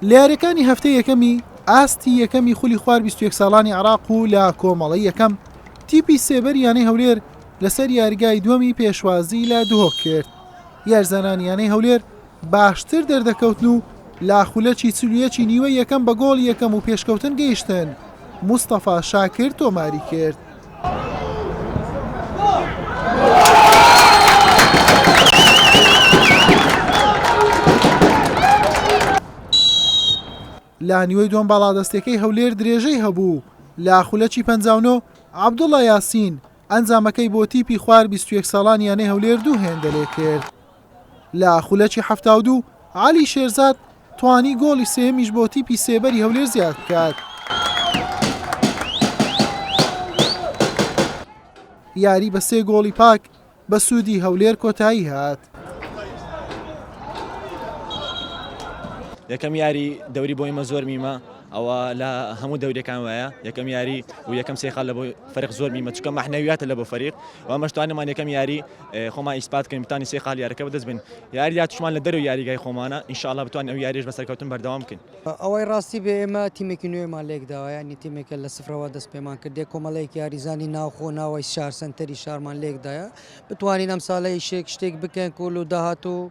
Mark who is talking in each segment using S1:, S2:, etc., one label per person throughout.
S1: لە یاریەکانی هەفتەی یەکەمی ئاستی یەکەمی خولی خوار 21 ساڵانی عێراق و لە کۆمەڵەی یەکەم تیپی سێبەری یانەی هەولێر لەسەر یاریگای دووەمی پێشوازی لە دهۆک کرد. یارزانانی یانەی هەولێر باشتر دەردەکەوتن و لە خولەکی 41 ی نیوەی یەکەم بە گۆڵی یەکەم و پێشکەوتن گەیشتن، مستەفا شاکر تۆماری کرد. لە نیوەی دووەم باڵادەستیەکەی هەولێر درێژەی هەبوو و لە خولەکی 59 عەبدوڵا یاسین ئەنجامەکەی بۆ تیپی خوار 21 ساڵانی یانەی هەولێر دوو هێندە لێکرد. لە خولەکی 72 عەلی شێرزاد توانی گۆڵی سێیەمیش بۆ تیپی سێبەری هەولێر زیاد بکات. یاری بە سێ گۆڵی پاک بە سوودی هەولێر کۆتایی هات.
S2: یەکەم یاری دەوری بۆ ئێمە زۆر میمە ئەوە لە هەموو دەوریەکان وایە یەکەم یاری و یەکەم سێ خاڵ لە بۆ فەرق زۆر میمە چونکە مەعنەویاتە لە بۆ فەریق و ئەمەش توانیمان یەکەم یاری خۆمان ئیسپات کەین بتانی سێ خاڵ یارەکە بەدەست بێن یاری داهاتووشمان لە دەرەوەی یاریگای خۆمانە ان شاء الله بتوانین ئەو یاریەش بە سەرکەوتن بەردەوام بکەین.
S3: ئەوەی ڕاستی بێ ئێمە تیمێکی نوێمان لێکداوە یانی تیمێکە لە سفرەوە دەست پێمان کردێ کۆمەڵێک یاریزانی ناوخۆ ناوەی شار سەنتەری شارمان لێکدایە بتوانین ئەم ساڵە ئیشێک شتێک بکەین کۆل و داهاتوو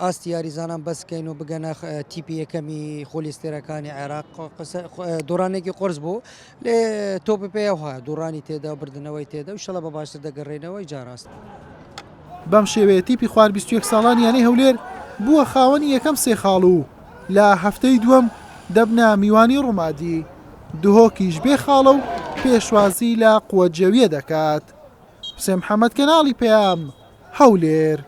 S3: ئاستی یاریزانان بەسکەین و بگەنە تیپی یەکەمی خۆلی ستێرەکانی عێراق دۆڕانێکی قرس بوو لێ تۆپی پێ ئەوها دوڕانی تێدا و بردنەوەی تێدا و شەڵە بە باشتر دەگەڕێنەوەی جاراست.
S1: بەم شێوەیە تیپی خوار 21 ساڵانی یانەی هەولێر بووە خاوەنی یەکەم سێ خاڵ و لە هەفتەی دووەم دەبنە میوانی ڕومادی، دهۆکیش بێ خاڵە و پێشوازی لە قوە جەویە دەکات. حوسێن محەمەد کەناڵی پەیام، هەولێر.